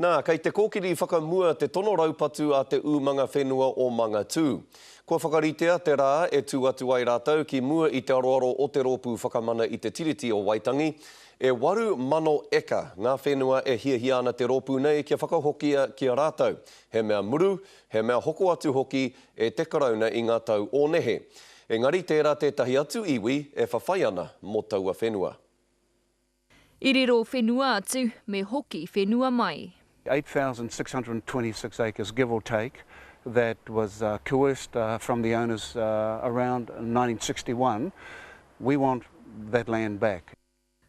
Nā, kei te kōkiri whakamua te tono raupatu a te umanga whenua o Mangatū. Kua whakaritea te rā e tū atu ai rātou ki mua i te aroaro o te Rōpū Whakamana i te Tiriti o Waitangi. E 8,000 eka ngā whenua e hiahia ana te rōpū nei kia whakahokia ki a rātou, he mea muru, he mea hoko atu hoki e te Karauna i ngā tau o nehe. Engari tērā tētahi atu iwi e whawhai ana mō taua whenua. I riro whenua atu, me hoki whenua mai. 8,626 acres, give or take, that was coerced from the owners around 1961, we want that land back.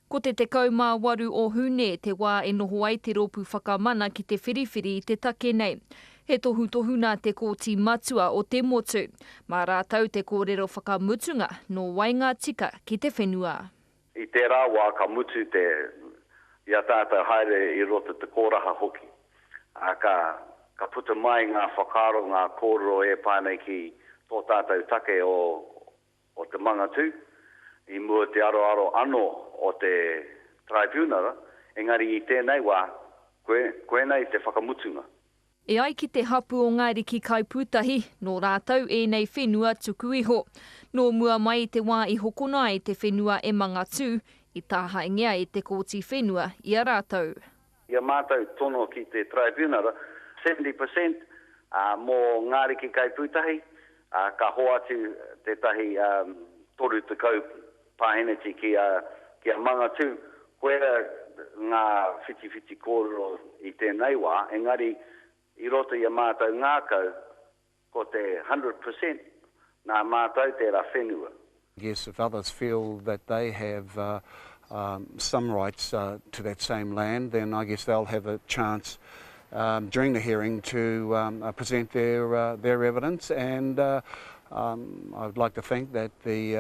Ko te 18 o Hune te wā e noho ai te Rōpū Whakamana ki te whiriwhiri i te take nei. He tohutohu nā te Kōti Matua o te motu. Mā rātou te kōrero whakamutunga nō wai ngā tika ki te whenua. I tērā wā ka mutu te, i a tātou haere i roto te kōraha hoki. Ā, ka, ka puta mai ngā whakaaro, ngā kōrero e pā nei ki tō tātou take o, o te Mangatū, i mua te aroaro anō o te Taraipiunara, engari i tēnei wā, koe, koinei te whakamutunga. E ai ki te hapū o Ngariki Kaipūtahi, nō rātou ēnei whenua tuku iho. Nō mua mai i te wā i hokona ai te whenua e Mangatū, i tāhaengia e te Kōti Whenua i a rātou. I a mātou tono ki te Tribunara, 70 per cent mō Ngariki Kaipūtahi, ka hoatu tētahi 30 pāheneti ki a, ki a Mangatū, koira ngā whitiwhiti kōrero i tēnei wā, engari i roto i a mātou ngākau, ko te 100% nā mātou tērā whenua. Yes, if others feel that they have some rights to that same land, then I guess they'll have a chance during the hearing to present their their evidence and I would like to think that the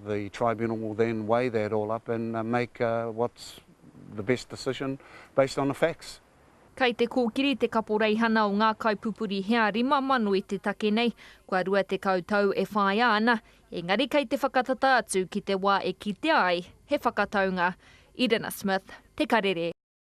the tribunal will then weigh that all up and make what's the best decision based on the facts. Kei te kōkiri te kaporeihana o ngā kaipupuri hea 5,000 i te take nei, kua 20 tau e whāia ana, engari kei te whakatata atu ki te wā e kitea ai he whakataunga. Irina Smith, Te Karere.